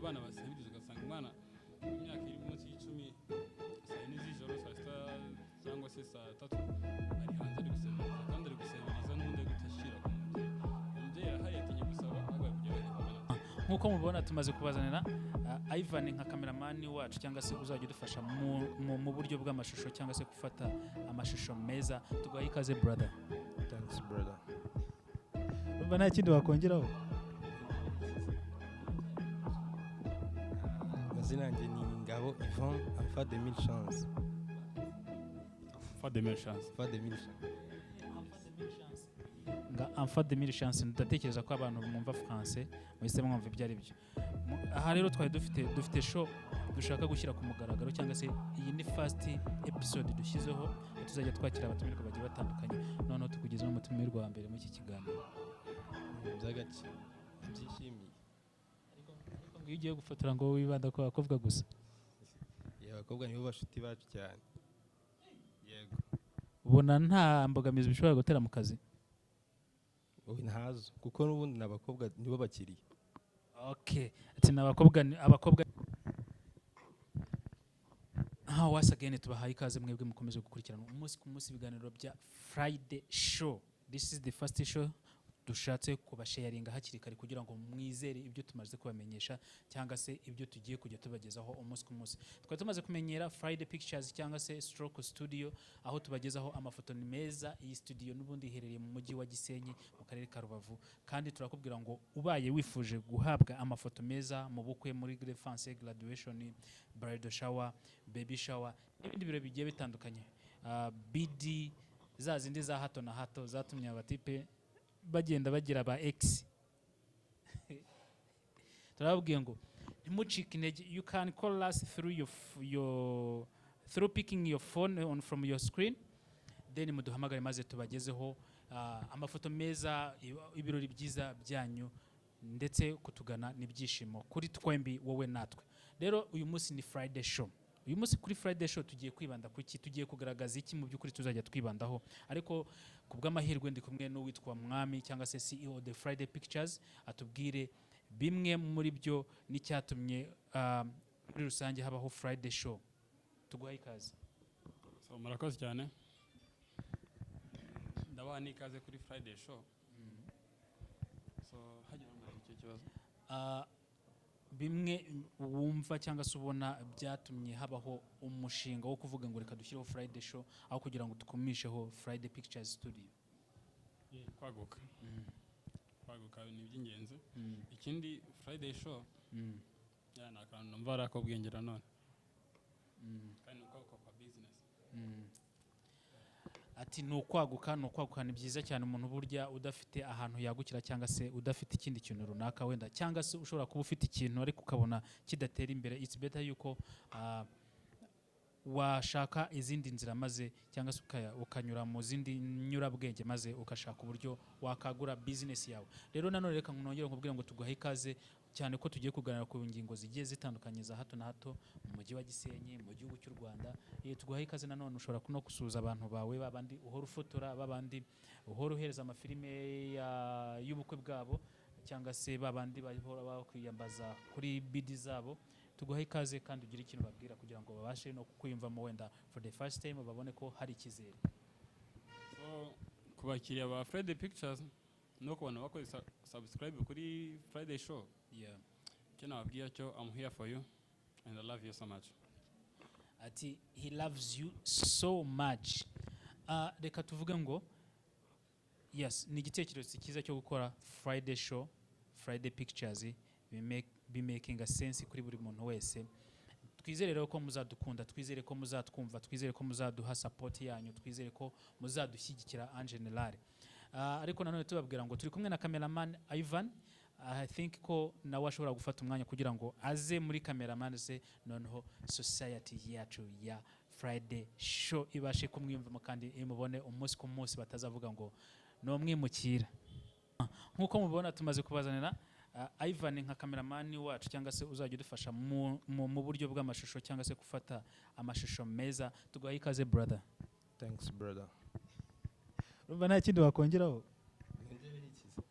Abana basabiriza, ugasanga umwana w'imyaka iri munsi y'10, saa 4 z'ijoro, saa 6 cyangwa se saa 3, ari hanze ari gusabiriza, kandi ari gusabiriza n'ubundi ari gutashyira ku mubyeyi. Umubyeyi arahari, atinya gusaba, ahubwo ari kujya yohereza abana. Nk'uko mubibona, tumaze kubazanira Ivan nka cameraman wacu, cyangwa se uzajya udufasha mu buryo bw'amashusho, cyangwa se gufata amashusho meza. Tuguhaye ikaze, brother. Thanks, brother. Urumva nta kindi wakongeraho? Amazina yanjye ni Ngabo Yvon, enfant de mille chance. Fa de mille chance. Enfant de mille chance. Nga enfant de mille chance, ndatekereza ko abantu mwumva français muhise mwumva ibyo ari byo. Aha rero twari dufite show dushaka gushyira ku mugaragaro, cyangwa se iyi ni first episode dushyizeho, aho tuzajya twakira abatumirwa bagiye batandukanye. Noneho tukugezeho umutumirwa wa mbere muri iki kiganiro. Ibintu by'agaciro, byishimiye. Ariko ngo iyo ugiye gufotora ngo wibanda ku bakobwa gusa. Yeah, abakobwa nibo bashuti bacu cyane, yego. Ubona nta mbogamizi bishobora gutera mu kazi? Ubu ntazo, kuko n'ubundi ni abakobwa nibo bakiriya. Okay, ati ni abakobwa, ni abakobwa. Aha once again tubahaye ikaze mwebwe mukomeze gukurikirana umunsi ku munsi ibiganiro bya Friday Show. This is the first show dushatse kubasharinga hakiri kare kugira ngo mwizere ibyo tumaze kubamenyesha, cyangwa se ibyo tugiye kujya tubagezaho umunsi ku munsi. Twari tumaze kumenyera Friday Pictures cyangwa se Stroke Studio, aho tubagezaho amafoto ni meza. Iyi studio n'ubundi iherereye mu mujyi wa Gisenyi, mu karere ka Rubavu, kandi turakubwira ngo ubaye wifuje guhabwa amafoto meza mu bukwe, muri fiancé, graduation, bridal shower, baby shower n'ibindi birori bigiye bitandukanye, BD za zindi za hato na hato zatumye abatipe bagenda bagira ba ex, turababwiye ngo ntimucike intege. You can call us through your, f- your through picking your phone on from your screen, then muduhamagare maze tubagezeho amafoto meza, ibirori byiza byanyu, ndetse kutugana n'ibyishimo kuri twembi, wowe natwe. Rero uyu munsi ni Friday Show. Uyu munsi kuri Friday Show tugiye kwibanda ku iki? Tugiye kugaragaza iki mu by'ukuri tuzajya twibandaho? Ariko ku bw'amahirwe ndi kumwe n'uwitwa Mwami, cyangwa se CEO The Friday Pictures, atubwire bimwe muri byo n'icyatumye muri rusange habaho Friday Show. Tuguhaye ikaze. So murakoze cyane, ndabaha n'ikaze kuri Friday Show. So hagira ngo icyo kibazo. Bimwe wumva cyangwa se ubona byatumye habaho umushinga wo kuvuga ngo reka dushyireho Friday Show aho kugira ngo tukumisheho Friday Pictures Studio. Kwaguka, kwaguka ni iby'ingenzi. Ikindi, Friday Show ya ni akantu numva ari ak'ubwenge nanone, kandi ni ukwaguka kwa business. Ati ni ukwaguka, ni ukwaguka, ni byiza cyane. Umuntu burya udafite ahantu yagukira, cyangwa se udafite ikindi kintu runaka wenda, cyangwa se ushobora kuba ufite ikintu ariko ukabona kidatera imbere, it's better yuko washaka izindi nzira maze, cyangwa se ukanyura mu zindi nyurabwenge, maze ugashaka uburyo wakagura business yawe. Rero nanone reka nongere nkubwire ngo tuguhe ikaze cyane, ko tugiye kuganira ku ngingo zigiye zitandukanye za hato na hato mu mujyi wa Gisenyi, mu gihugu cy'u Rwanda. Tuguhaye ikaze nanone. Ushobora no gusuhuza abantu bawe, babandi uhora ufotora, babandi uhora uhereza amafilime y'ubukwe bwabo, cyangwa se babandi bahora bakwiyambaza kuri BD zabo. Tuguhaye ikaze kandi ugire ikintu babwira kugira ngo babashe no kukwiyumvamo, wenda for the first time babone ko hari icyizere. So ku bakiriya ba Friday Pictures no ku bantu bakoze subscribe kuri Friday Show, icyo nababwira cyo, I'm here for you and I love you so much. Ati he loves you so much. Reka tuvuge ngo yes, ni igitekerezo cyiza cyo gukora Friday Show, Friday Pictures, bimakinga sense kuri buri muntu wese. Twizere rero ko muzadukunda, twizere ko muzatwumva, twizere ko muzaduha support yanyu, twizere ko muzadushyigikira en general. Ariko nanone tubabwira ngo turi kumwe na cameraman Ivan. I think ko nawe ashobora gufata umwanya kugira ngo aze muri cameraman ze, noneho society yacu ya Friday Show ibashe kumwiyumvamo kandi imubone umunsi ku munsi, batazavuga ngo ni umwimukira. Nk'uko mubibona, tumaze kubazanira Ivan nka cameraman wacu, cyangwa se uzajya udufasha mu buryo bw'amashusho, cyangwa se gufata amashusho meza. Tuguhaye ikaze, brother. Thanks, brother. Urumva nta kindi wakongeraho? Nongereho iki se?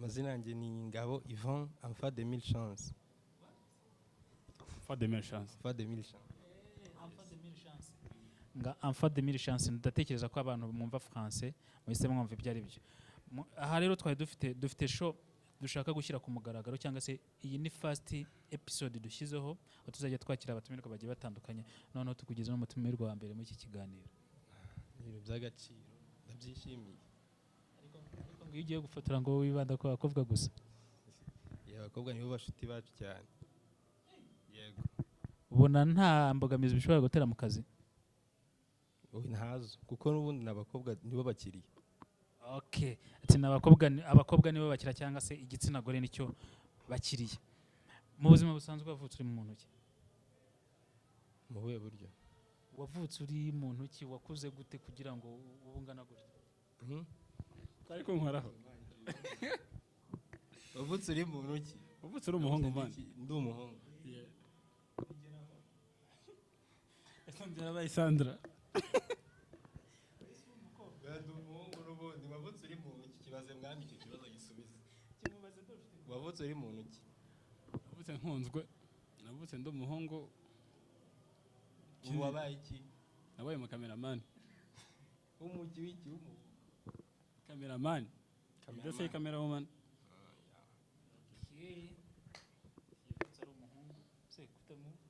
Amazina yanjye ni Ngabo Yvan, enfant de mille chance. Fa de mille chance. Enfant de mille chance. Nga enfant de mille chance, ndatekereza ko abantu mwumva français muhise mwumva ibyo ari byo. Aha rero twari dufite show dushaka gushyira ku mugaragaro, cyangwa se iyi ni first episode dushyizeho, aho tuzajya twakira abatumirwa bagiye batandukanye. Noneho tukugeza n'umutumirwa wa mbere muri iki kiganiro. Ni ibintu by'agaciro, ndabyishimiye. Ariko ngo iyo ugiye gufotora ngo wibanda ku bakobwa gusa. Yeah, abakobwa nibo bashuti bacu cyane, yego. Ubona nta mbogamizi bishobora gutera mu kazi? Ubu ntazo, kuko n'ubundi ni abakobwa nibo bakiriya. Okay, ati ni abakobwa, abakobwa nibo bakira, cyangwa se igitsina gore nicyo bakiriye. Mu buzima busanzwe wavutse uri mu ntoki? Mu buhe buryo? Wavutse uri mu ntoki, wakuze gute kugira ngo ube ungana gutya? Mhm. Ariko nkoraho. Wavutse uri mu ntoki? Wavutse uri umuhungu, man? Ndi umuhungu. Ese yarabaye Sandra? Ndi umuhungu n'ubundi. Wavutse uri mu ntoki? Kibaze mwami, icyo kibazo gisubize. Wavutse uri mu ntoki? Navutse nkunzwe, navutse ndi umuhungu. Ubu wabaye iki? Nabaye umukameramani. W'umujyi w'iki, w'umuhungu? Kameramani. Ndetse camerawoman. Yavutse ari umuhungu se?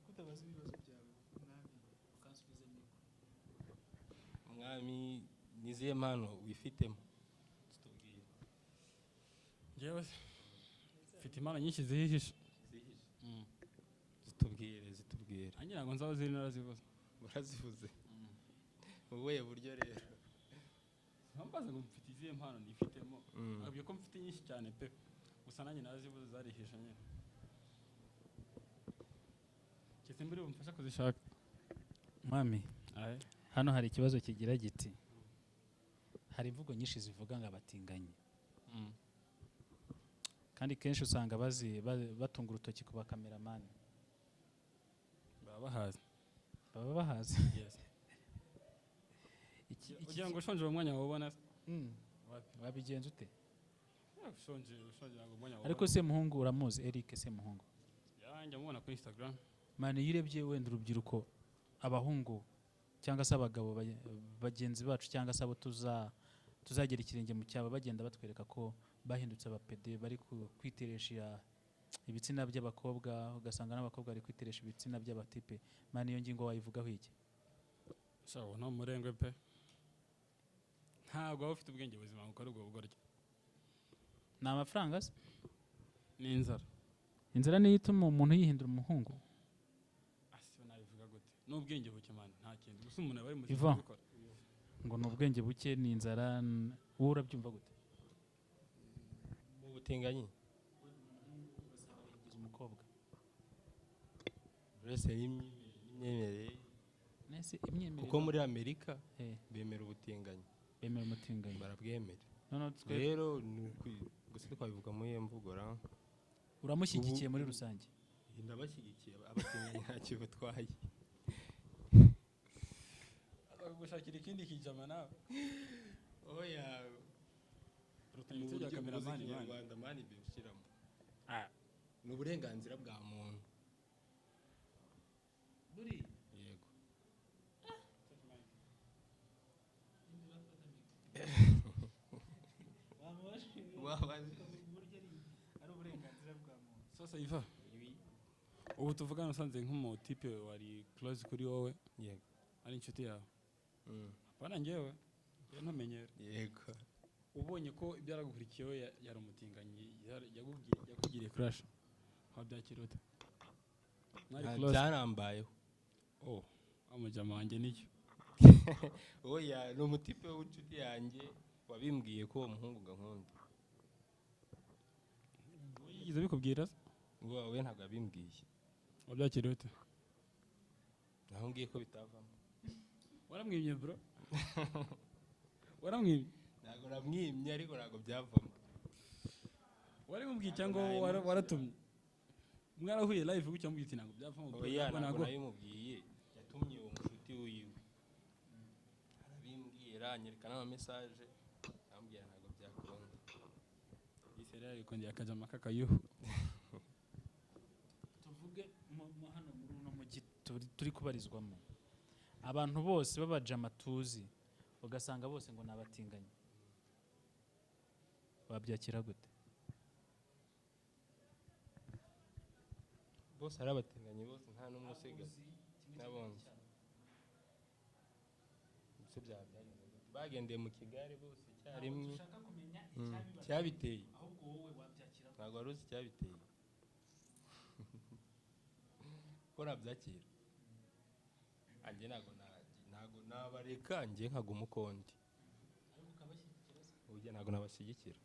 Kutabaza ibibazo byawe mwami, ukansubiza mikoro? Mwami, ni izihe mpano wifitemo? Tutubwire. Njyewe mfite impano nyinshi zihishe. Zihishe? Zitubwire, zitubwire. Nanjye ntabwo nzaba ziri, narazivuze. Urazivuze mu buhe buryo rero? Ntambaza ngo mfite izihe mpano nifitemo. Nabwiye ko mfite nyinshi cyane pe, gusa nanjye narazivuze, zarihishe nyine, keretse mbere bumfasha kuzishaka. Mwami, Aye. hano hari ikibazo kigira giti: hari imvugo nyinshi zivuga ngo abatinganyi, kandi kenshi usanga batunga urutoki ku bakameramani. Baba bahazi. Baba bahazi? Yes. Iki Ugira ngo ushonje mu mwanya wawubona? Wapi. Wabigenza ute? Ushonje ntabwo umwanya wawubona. Ariko Semuhungu uramuzi, Eric Semuhungu? Yanjye mubona kuri Instagram. Mani, iyo urebye wenda urubyiruko, abahungu cyangwa se abagabo bagenzi bacu, cyangwa se abo tuzagera ikirenge mu cyabo, bagenda batwereka ko bahindutse abapede, bari kwiteresha ibitsina by'abakobwa, ugasanga n'abakobwa bari kwiteresha ibitsina by'abatipe, mani, iyo ngingo wayivugaho iki? Shawo, nta murengwe pe, ntabwo waba ufite ubwenge buzima ngo ukore ubwo bugoryi. Ni amafaranga se? Ni inzara. Inzara niyo ituma umuntu yihindura umuhungu? Ase nabivuga gute, n'ubwenge buke, man, nta kintu gusa umuntu aba ari muzima Ivan. kubikora. Ngo ni ubwenge buke, ni inzara, wowe urabyumva gute? Mu butinganyi? Yigize umukobwa. Buri wese n'imyemerere ye. Nese imyemerere? Kuko muri Amerika bemera ubutinganyi. Bemera umutinganyi? Barabwemera. Noneho twe Rero gusa twabivuga muri iyo mvugo ra. Uramushyigikiye muri rusange? Ndabashyigikiye abatinganyi, ntacyo batwaye. Gushakira ikindi kijama nawe. Oya. Rutanga rya kameramani, man. Ikinyarwanda, man, ibyo ushyiramo Ah. ni uburenganzira bwa muntu. Buri Yego. Ari uburenganzira bwa muntu. Sasa Iva, ubu tuvugana usanze nk'umutipe wari close kuri wowe, Yego. ari inshuti yawe, apana njyewe ntumenyere, Yego. ubonye ko ibyo yaragukurikiyeho yari umutinganyi, yakugiriye crush, wabyakira ute? Mwari Nta close? Byarambayeho. Oh, amujama wanjye nicyo. Oya, ni umutipe w'inshuti yanjye wabimbwiye ko uwo muhungu gankunda. Yigeze bikubwira se? Ngo we ntabwo yabimbwiye. Wabyakira ute? Naho ngiye ko bitavamo. Waramwimye, bro, waramwimye? Ntabwo namwimye, ariko ntabwo byavamo. Waramubwiye cyangwa waratumye mwarahuye live gutya mubwiye uti ntabwo byavamo, bro, Oya. ntabwo Ntabwo nabimubwiye, yatumye uwo mushuti wiwe arabimbwira, anyereka n'amamesaje, arambwira ntabwo byakunda. Iyi seri Yarikundeye akajama k'akayuhu. Tuvuge hano muri uno mujyi turi kubarizwamo, abantu bose b'abajama tuzi, ugasanga bose ngo ni abatinganyi, wabyakira gute? Bose ari abatinganyi, bose nta n'umwe usigaye n'abonzi. Ese byaba byagenze gute? Bagendeye mu kigare bose icyarimwe? Dushaka kumenya Icyabiteye. Ahubwo wowe wabyakira? Ntabwo wari uzi icyabiteye, ko nabyakira anjye ntabwo nabareka, njye nkaguma uko ndi. Ariko ukabashyigikira se? Burya ntabwo nabashyigikira.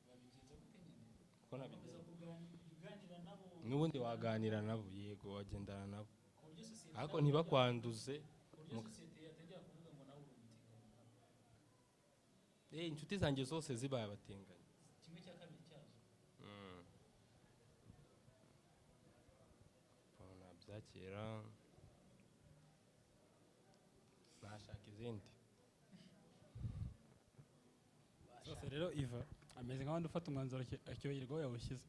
Wabigenza gute nyine? Kuko nabigenza Ukomeza kuganira nabo? N'ubundi waganira nabo, yego, wagendana nabo, Ku buryo sosiyete ariko ntibakwanduze. Ku buryo sosiyete yatangira kuvuga ngo nawe uri umutinganyi? Inshuti zanjye zose zibaye abatinganyi? 1/2 cyazo. Ukuntu nabyakira, nashaka izindi. Sasa rero Iva ameze nk'abandi ufata umwanzuro akibagirwa aho yawushyize.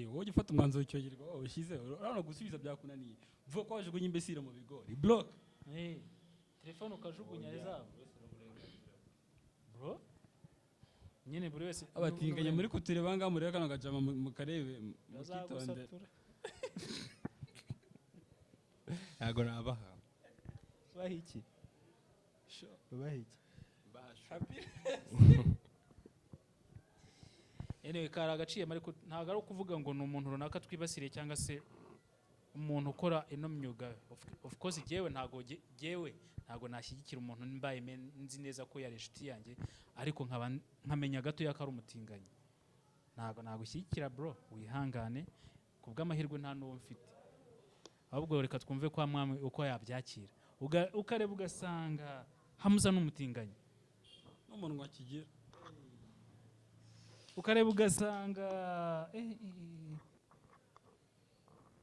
Wowe ujya ufata umwanzuro ukibagirwa aho wawushyize. Urabona gusubiza byakunaniye, vuga ko wajugunye imbesire mu bigori, block. Telefone ukajugunya zabo, bro, nyine buri wese Abatinganye muri kutureba ngaha, murebe kano gajama, mukarebe, mukitondere. Bazagusatura. Ntabwo nabaha. Baha iki? Baha iki? Happy. Anyway, kari agaciyemo, ariko ntabwo ari ukuvuga ngo ni umuntu runaka twibasiriye cyangwa se umuntu ukora ino myuga. Of course jyewe ntabwo nashyigikira umuntu mbaye nzi neza ko yari inshuti yanjye, ariko nkaba nkamenya gatoya ko ari umutinganyi, ntabwo nagushyigikira, bro, wihangane. Ku bw'amahirwe nta n'uwo mfite. Ahubwo reka twumve kwa mwami uko yabyakira. Ukareba ugasanga Hamuza ni umutinganyi, N'umunwa kigira. Ukareba ugasanga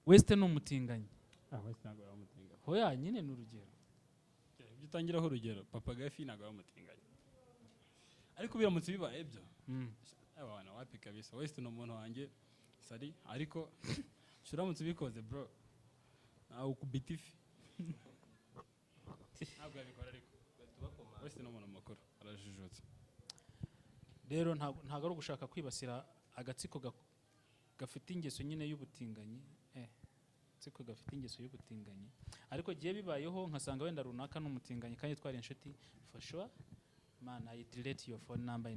West ni umutinganyi. Ah, West ntabwo yaba umutinganyi. Hoya nyine ni urugero. Ibyo utangiraho urugero, Papa Gafi ntabwo yaba umutinganyi, ariko biramutse bibaye byo, aba wapi kabisa. West ni umuntu wanjye sari, ariko uramutse ubikoze, bro, nawe ukubita ifi. Ntabwo yabikora, ariko West ni umuntu mukuru, arajijutse. Rero ntabwo ari ugushaka kwibasira agatsiko gafite ingeso nyine y'ubutinganyi, agatsiko gafite ingeso y'ubutinganyi, ariko giye bibayeho nkasanga wenda runaka n'umutinganyi kandi twari inshuti, for sure man, I delete your phone number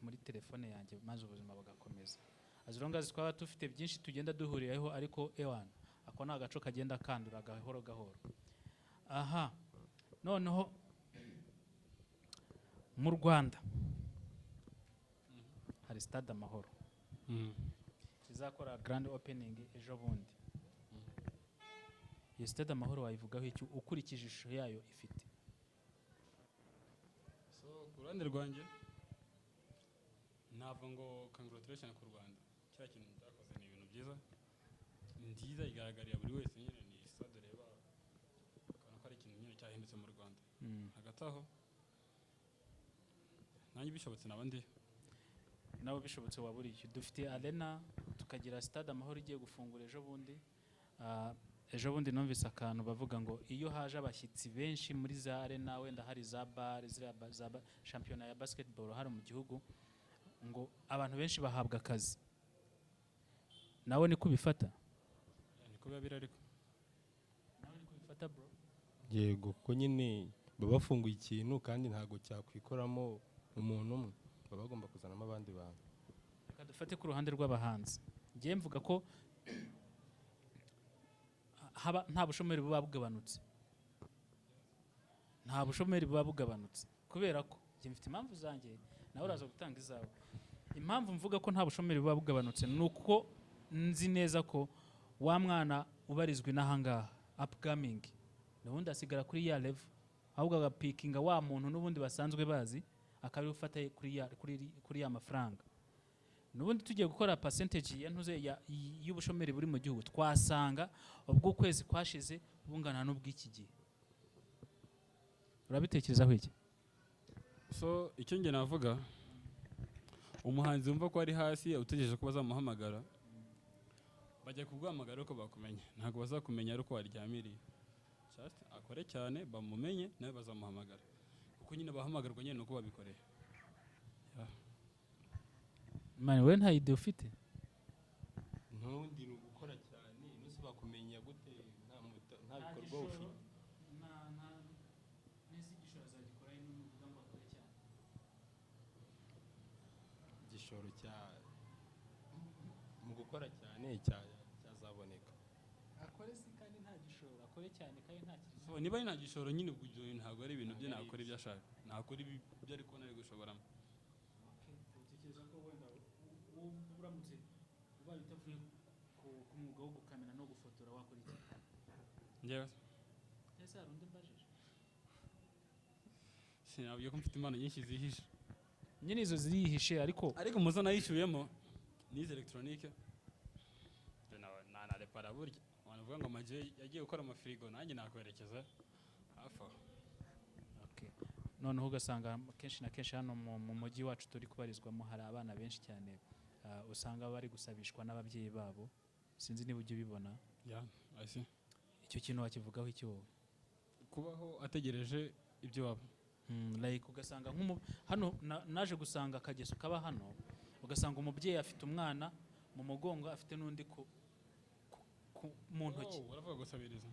muri telefone yanjye, maze ubuzima bugakomeza, as long as twaba dufite byinshi tugenda duhuriraho. Ariko ewana, ako ni agaco kagenda kandura gahoro gahoro. Aha noneho mu Rwanda hari Stade Amahoro izakora grand opening ejo bundi. Iyo Stade Amahoro wayivugaho iki ukurikije ishusho yayo ifite? So ku ruhande rwanjye navuga ngo congratulation ku Rwanda. Kiriya kintu cyakoze ni ibintu byiza, ni nziza, igaragarira buri wese nyine. Ni stade ureba ukabona ko ari ikintu nyine cyahindutse mu Rwanda. Hagati aho nanjye bishobotse naba ndiyo. Nabo bishobotse waba uri iki? Dufite arena, tukagira Stade Amahoro igiye gufungura ejo bundi. Ejo bundi numvise akantu bavuga ngo iyo haje abashyitsi benshi muri za arena, wenda hari za bar ziriya shampiyona ya basketball hari mu gihugu, ngo abantu benshi bahabwa akazi. Nawe niko ubifata? Niko biba biri ariko. Nawe niko ubifata, bro? Yego, kuko nyine baba bafunguye ikintu kandi ntabwo cyakwikoramo umuntu umwe, baba bagomba kuzanamo abandi bantu. Reka dufate ku ruhande rw'abahanzi. Ngiye mvuga ko haba nta bushomeri buba bugabanutse, nta bushomeri buba bugabanutse, kubera ko njye mfite impamvu zanjye, nawe uraza gutanga izawe. Impamvu mvuga ko nta bushomeri buba bugabanutse ni uko nzi neza ko wa mwana ubarizwa inahangaha upcoming n'ubundi asigara kuri ya level, ahubwo agapikinga wa muntu n'ubundi basanzwe bazi, akaba ufata kuri ya mafaranga. N'ubundi tugiye gukora percentage ya ntuze y'ubushomeri buri mu gihugu, twasanga ubwo ukwezi kwashize bungana n'ubw'iki gihe. Urabitekerezaho iki? So icyo njye navuga, umuhanzi wumva ko ari hasi utegereje ko bazamuhamagara, bajya kuguhamagara uko bakumenya, ntabwo bazakumenya ari uko waryamiriye. Just akore cyane bamumenye, nawe bazamuhamagara, kuko nyine bahamagarwa nyine nuko babikoreye. Man, wowe nta idea ufite? Ntundi ni ugukora cyane. Ino se bakumenya gute nta bikorwa ufite? Igishoro cya mu gukora cyane cyazaboneka. Akore si kandi nta gishoro, akore cyane kandi nta kintu. So niba ari nta gishoro nyine, ubwo ibyo bintu ntabwo ari ibintu bye, nakora ibyo ashaka, nakora ibyo ari kubona ari gushoboramo. Utekereza ko wenda uramutse ubaye utavuye ku mwuga wo gukamera no gufotora wakora iki? Njyewe? Ese hari undi mbajije? Sinabwiye ko mfite impano nyinshi zihishe. Nyine izo zirihishe, ariko Ariko muzo nayishyuyemo nize electronique, nanarepara. Burya abantu bavuga ngo amaje yagiye gukora amafirigo, nanjye nakwerekeza hafi aho. Okay. Noneho ugasanga kenshi na kenshi hano mu mujyi wacu turi kubarizwamo hari abana benshi cyane usanga bari gusabishwa n'ababyeyi babo. Sinzi niba ujya ubibona. Yeah, I see. Icyo kintu wakivugaho iki wowe? Kubaho ategereje ibyo waba Like ugasanga hano naje gusanga akageso kaba hano, ugasanga umubyeyi afite umwana mu mugongo, afite n'undi mu ntoki. Oh, uravuga gusabiriza.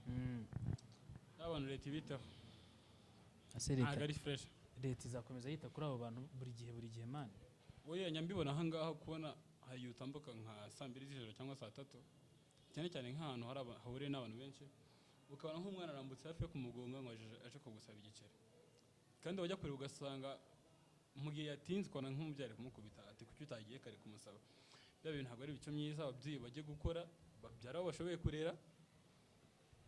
Abantu leta ibitaho. Ese Ntabwo leta ari fresh. Leta izakomeza yita kuri abo bantu buri gihe buri gihe, man? Oya, njya mbibona ahangaha, kubona hari igihe utambuka nka saa 2 z'ijoro cyangwa saa 3, cyane cyane nk'ahantu hari hahuriye n'abantu benshi, ukabona nk'umwana arambutse hafi yo kumugonga ngo aje kugusaba igiceri, kandi wajya kure ugasanga mu gihe yatinze, ukabona nk'umubyeyi ari kumukubita ati: "Kuki utagiye kare kumusaba?" Bya bintu ntabwo ari imico myiza. Ababyeyi bajye gukora, babyara abo bashoboye kurera.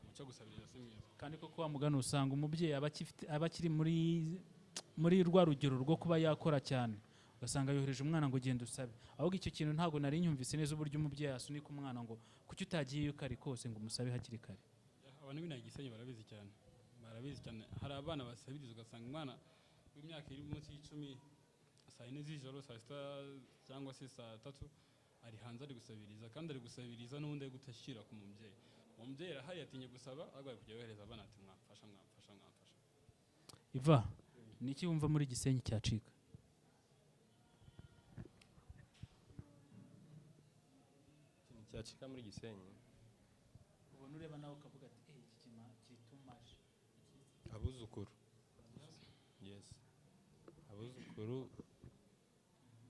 Umuco wo gusabiriza si mwiza. Kandi koko wa mugani, usanga umubyeyi aba akiri muri rwa rugero rwo kuba yakora cyane, ugasanga yohereje umwana ngo: "Genda usabe." Ahubwo icyo kintu ntabwo nari nyumvise neza, uburyo umubyeyi asunika umwana ngo: "Kuki utagiyeyo kare kose?" ngo umusabe hakiri kare. Abantu b'inaha Gisenyi barabizi cyane, barabizi cyane. Hari abana basabiriza, ugasanga umwana w'imyaka iri munsi y'10, saa 4 z'ijoro, saa 6 cyangwa se saa 3, ari hanze ari gusabiriza, kandi ari gusabiriza n'ubundi ari gutashyira ku mubyeyi. Umubyeyi arahari, yatinye gusaba, ahubwo ari kujya yohereza abana ati: "Mwamfasha, mwamfasha, mwamfasha." Iva, ni iki wumva muri Gisenyi cyacika? Ikintu cyacika muri Gisenyi? Ubona ureba nawe ukavuga ati: "Eh, iki kintu kiri too much." Abuzukuru, yes, abuzukuru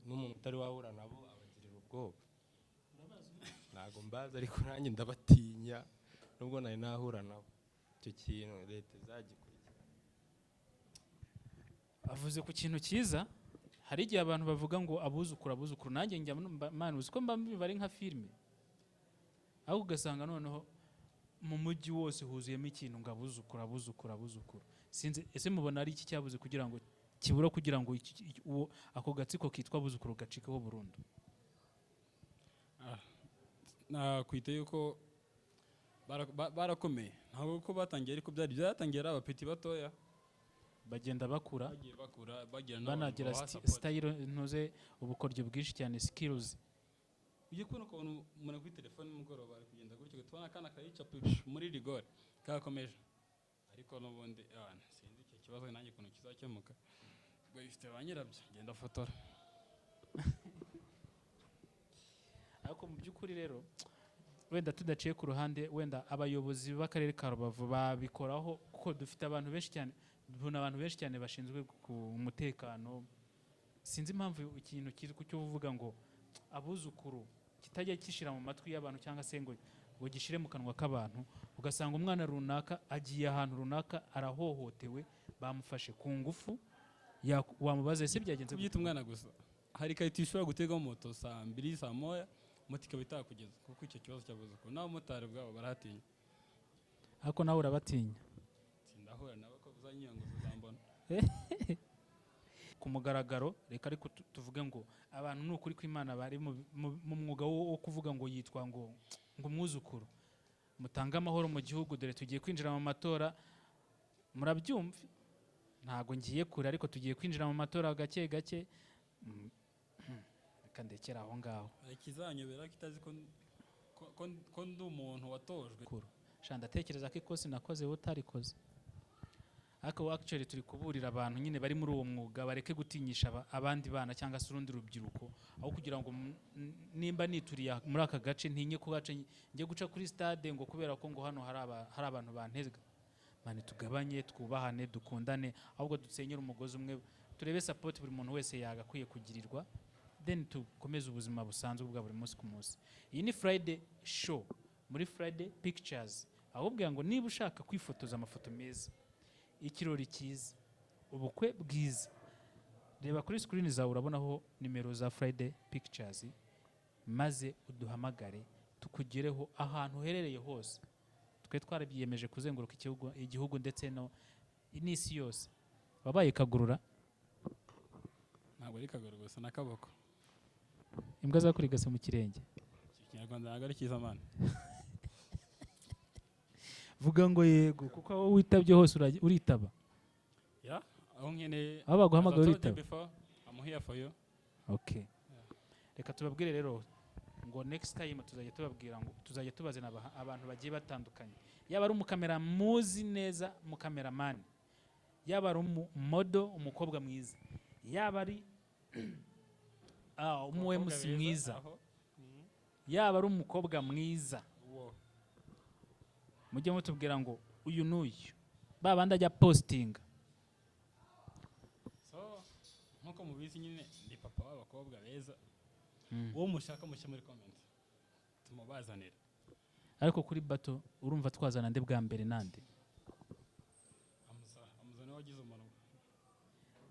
n'umuntu utari wahura nabo abagirira ubwoba. Ntabwo mbazi, ariko nanjye ndabatinya nubwo nari nahura nabo. Icyo kintu leta izagikurikirana. Avuze ku kintu cyiza. Hari igihe abantu bavuga ngo abuzukuru, abuzukuru, nanjye njya man, uzi ko mba mbiba ari nka filime, ahubwo ugasanga noneho mu mujyi wose huzuyemo ikintu ngo abuzukuru, abuzukuru, abuzukuru. Sinzi, ese mubona ari iki cyabuze kugira ngo kibura, kugira ngo ako gatsiko kitwa abuzukuru gacikeho burundu? Nakwita yuko barakomeye, ntabwo ko batangiye, ariko byari byatangiye ari abapeti batoya. Bagenda bakura. Bagiye bakura, bagira n'abantu Banagira babaha support. Style, ntuze, ubukoryo bwinshi cyane, skills. Ujye kubona ukabona umuntu kuri telefone nimugoroba ari kugenda gutyo, ugahita akana kayica muri rigore kakomeje. Ariko n'ubundi sinzi icyo kibazo nanjye ukuntu kizakemuka, ubwo bifite ba nyirabyo. Genda fotora. Ariko mu by'ukuri rero, wenda tudaciye ku ruhande, wenda abayobozi b'akarere ka Rubavu babikoraho, kuko dufite abantu benshi cyane, tubona abantu benshi cyane bashinzwe ku mutekano. Sinzi impamvu ikintu kiri ku cyo uvuga ngo abuzukuru kitajya gishira mu matwi y'abantu, cyangwa se ngo gishire mu kanwa k'abantu, ugasanga umwana runaka agiye ahantu runaka arahohotewe, bamufashe ku ngufu, wamubaza: "Ese byagenze gute?" Kubyita umwana gusa, hari ikarita ushobora gutegaho moto saa 2, saa 1, moto ikaba itakugeza, kuko icyo kibazo cy'abuzukuru n'abamotari ubwabo barahatinya. Ariko nawe urabatinya? Sindahura nabo, ko uzanyiyongoza uzambona. Ku mugaragaro reka ariko tuvuge ngo abantu ni ukuri kw'Imana bari mu mwuga wo kuvuga ngo yitwa ngo umwuzukuru, mutange amahoro mu gihugu. Dore tugiye kwinjira mu matora, murabyumva. Ntago ngiye kure, ariko tugiye kwinjira mu matora gake gake. Reka ndekere aho ngaho. Hari ikizanyobera kitazi ko ndi umuntu watojwe. Kuru sha, ndatekereza ko ikosi nakoze wowe utarikoze, ariko actually turi kuburira abantu nyine bari muri uwo mwuga bareke gutinyisha abandi bana cyangwa se urundi rubyiruko, aho kugira ngo nimba nituriye muri aka gace ntinye kugaca njye guca kuri stade ngo kubera ko ngo hano hari abantu bantega. Mani, tugabanye, twubahane, dukundane, ahubwo dusenyere umugozi umwe, turebe support buri muntu wese yagakwiye kugirirwa, then dukomeze ubuzima busanzwe bwa buri munsi ku munsi. Iyi ni Friday Show muri Friday Pictures, ahubwo ngo niba ushaka kwifotoza amafoto meza, ikirori cyiza, ubukwe bwiza, reba kuri screen zawe, urabonaho nimero za Friday Pictures, maze uduhamagare tukugereho ahantu uherereye hose. Twe twarabyiyemeje kuzenguruka igihugu ndetse no n'isi yose. Wabaye kagurura? Ntabwo ari kaguru gusa, n'akaboko. Imbwa zakurigase mu kirenge? Ikinyarwanda ntabwo ari cyiza, man. Vuga ngo yego, kuko aho witabye hose uritaba. Yeah, aho nkeneye. Aho baguhamagaye As I told you uritaba. before, I'm here for you. Okay, reka tubabwire rero ngo next time tuzajya tubabwira ngo tuzajya tubazana abantu bagiye batandukanye, yaba ari umukamera muzi neza, umukameramani, yaba ari umumodo, umukobwa mwiza, yaba ari umu Abakobwa MC beza, mwiza, aho yaba ari umukobwa mwiza. Wo. Mujye mutubwira ngo uyu n'uyu, ba bandi ajya postinga. So nkuko mubizi nyine, ndi papa w'abakobwa beza. Uwo mushaka mushyire muri comment, tumubazanire. Ariko kuri bato urumva twazana nde bwa mbere nande? Amuza, Amuza niwe wagize umunwa.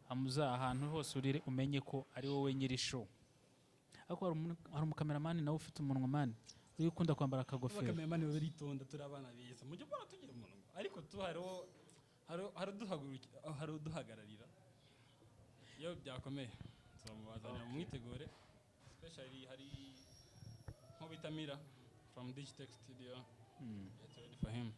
Amuza, ahantu hose uri umenye ko ari wowe nyiri show. Ariko hari umukameramani nawe ufite umunwa, man, uri ukunda kwambara akagofero. Abakameramani baritonda, turi abana beza, mujye mbona tugira umunwa, ariko tu hariho hari uduhagararira iyo byakomeye. Tuzamubazanira, mumwitegure. Especially hari nko bita Mira from Digitech Studio. Get ready for him.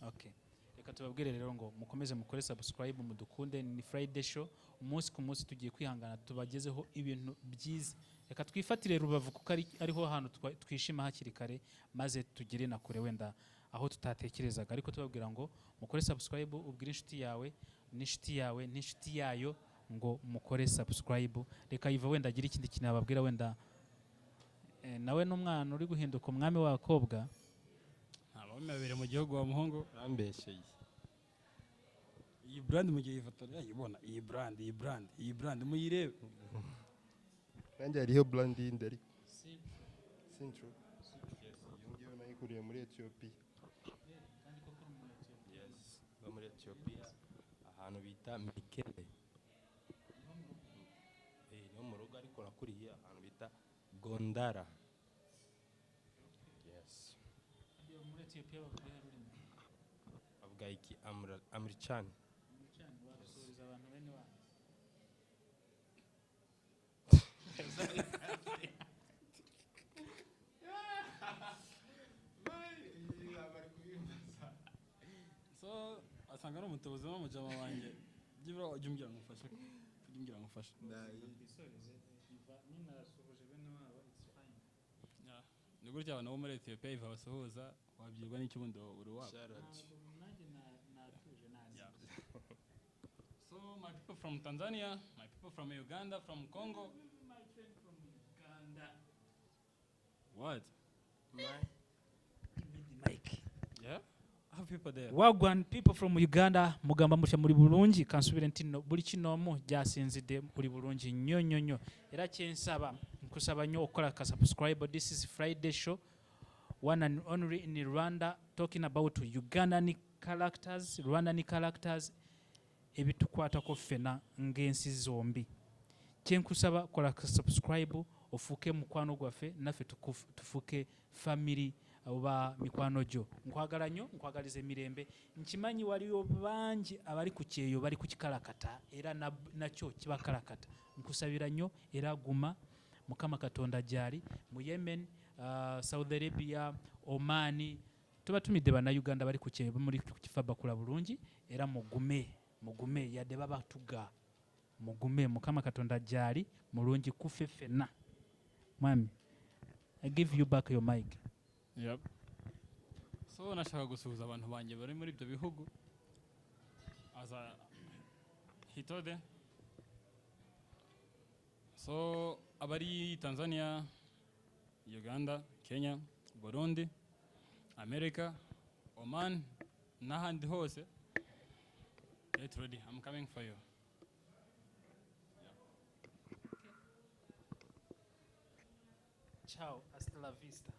Okay, reka tubabwire rero ngo mukomeze mukore subscribe, mudukunde. Ni Friday Show, umunsi ku munsi tugiye kwihangana tubagezeho ibintu byiza. Reka twifatire Rubavu kuko ariho hantu twishima hakiri kare, maze tugere na kure wenda aho tutatekerezaga. Ariko tubabwira ngo mukore subscribe, ubwire inshuti yawe n'inshuti yawe n'inshuti yayo ngo mukore subscribe. Reka Iva wenda agire ikindi kintu ababwira wenda, nawe n'umwana uri guhinduka umwami w'abakobwa. Nta bami babiri mu gihugu, wa muhungu. Urambeshyeye. Iyi brand mugiye ifoto yayibona, iyi brand, iyi brand, iyi brand muyirebe. Nanjye hariho brand yindi, ariko Sintro. Yes, iyo ngiyo nayikuriye muri Ethiopia. Yes, mba muri Ethiopia ahantu bita Mekele. Niho mu rugo, ariko nakuriye ahantu bita Gondara. Yes. Muri Etiyopiya bavuga ururimi? Bavuga iki Amrichani. Wasuhuza abantu bene wanyu. So asanga ari umutubuzi w'umujama wanjye. Byibura ujya umbwira ngo ufashe, ujya umbwira ngo ufashe. Twisoreze, ninasuhuje bene wabo, it's fine. Yeah. Ni gutya abantu bo muri Ethiopia iva basuhuza, wabyirwa n'icyo ubundi uri wabo. Nanjye natuje nazi. Yeah. So my people from Tanzania, my people from Uganda, from Congo, My friend from Uganda. What? Give me the mic. Yeah? I have people there. Wagwan people from Uganda, mugamba mutya? Muri bulungi? Kansubire nti no buli kinoomu gyasinzidde uli bulungi nnyo nnyo nnyo. Era kyensaba, nkusaba nnyo okukola ka subscribe. This is Friday Show, one and only in Rwanda, talking about Ugandan characters, Rwandan characters, ebitukwatako ffena ng'ensi zombi. Kyenkusaba, kola ka subscribe, ofuuke mukwano gwaffe, naffe tufuuke family oba mikwano gyo. Nkwagala nnyo, nkwagaliza emirembe. Nkimanyi waliyo bangi abali ku kyeyo bali ku kikalakata, era nakyo kibakalakata. Nkusabira nnyo era guma, Mukama Katonda gyali. Mu Yemen, Saudi Arabia, Omani, tubatumidde. Bannayuganda bali ku kyeyo, muli ku kifa, bakula bulungi, era mugume. Mugume, yadde babatuga, mugume. Mukama Katonda gyali mulungi kufe ffenna. Mwami, I give you back your mic. Yep. So nashaka gusuhuza abantu banjye bari muri ibyo bihugu aza hitode. So abari Tanzania, Uganda, Kenya, Burundi, America, Oman n'ahandi hose, get ready, I'm coming for you. Ciao, hasta la vista.